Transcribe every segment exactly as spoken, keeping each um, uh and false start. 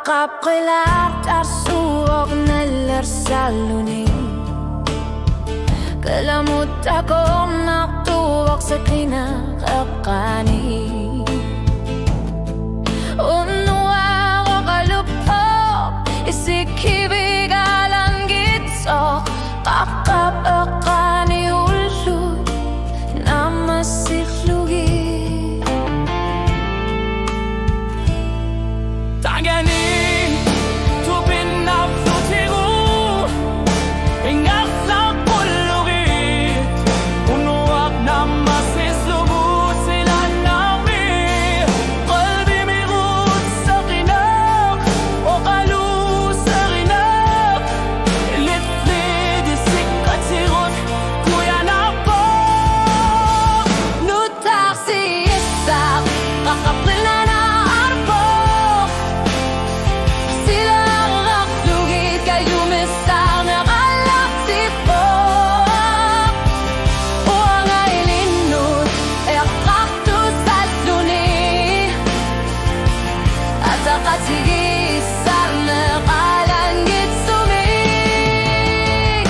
Qaqqap qilaartarsuuvoq nallersaalluni. Qilamut takornartuuvoq seqineq eqqaani. Unnuaq oqaluppoq isikkivik alanngitsoq. Qaqqap eqqaani ullut naammassillugit. Taannaani tupinnarlutigu ingerlaqqullugit. Unnuaq naammassillugu silaannarmi. Qalbimigut seqineq, oqaluuserineq. Illit isikkatsigut kujanarpoq. Nutaarsiissaq qaqqap qilanaarpoq. Silararlugit kajumissaarneq aallartippoq. Uanga ilinnut eqqartussalluni. Ataqatigiissaarneq aalanngitsumik.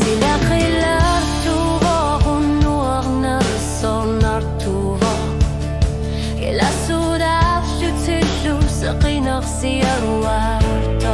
Silaqilaartuuvoq, unnuaq nersornartuuvoq. Ilassutaarlutillu seqinersiaruartoq.